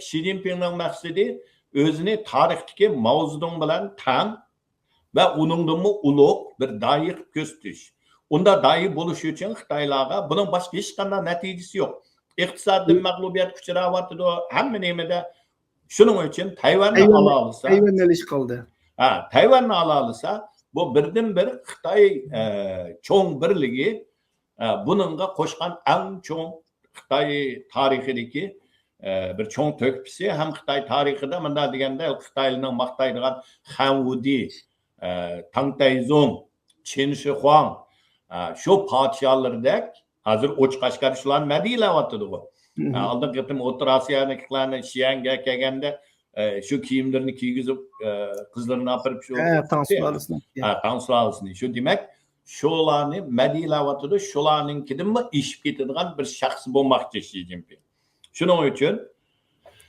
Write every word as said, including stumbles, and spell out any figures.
شى جىنپىڭنىڭ مەقسىتى ئۆزىنى تارىختىكى ماۋزېدۇڭ بىلەن تەڭ ۋە ئۇنىڭدىنمۇ ئۇلۇغ بىر داھىي قىلىپ كۆرسىتىش. ئۇنداق داھىي بولۇش ئۈچۈن خىتايلارغا بۇنىڭ باشقا ھېچقانداق نەتىجىسى يوق. ئىقتىسادتىن مەغلۇبىيەتكە ئۇچراۋاتىدۇ، ھەممە نېمىدە. شۇنىڭ ئۈچۈن تەيۋەننى ئالا ئالسا، تەيۋەننى ئېلىش قالدى. ھە، تەيۋەننى ئالا ئالسا، بۇ بىردىنبىر خىتاي ئە، چوڭ بىرلىكى ئە، بۇنىڭغا قوشقان ئەڭ چوڭ خىتاي تارىخىدىكى ئە، بىر چوڭ تۆھپىسى ھەم خىتاي تارىخىدا مۇنداق دېگەندە خىتايلارنىڭ ماختايدىغان خەن ۋۇدى، ئە، تاڭ تەيزۇڭ، چىن شىخۇاڭ، ئە، شۇ پادىشاھلىرىدەك ھازىر ئوچۇق ئاشكارا شۇلارنى مەدھىيەلەۋاتىدىغۇ. ئە، ئالدىنقى قېتىم ئوتتۇرا ئاسىيانىڭكىلارنى شيەنگە كەلگەندە ئە، شۇ كىيىملىرىنى كىيگۈزۈپ ئە، قىزلىرىنى ئاپىرىپ شۇ ھە، تاڭ سۇلالىسىنى. ھە، تاڭ سۇلالىسىنى. شۇ دېمەك، شۇلارنى مەدھىيەلەۋاتىدۇ، شۇلارنىڭكىدىنمۇ ئېشىپ كېتىدىغان بىر شەخس بولماقچى شى جىنپىڭ. شۇنىڭ ئۈچۈن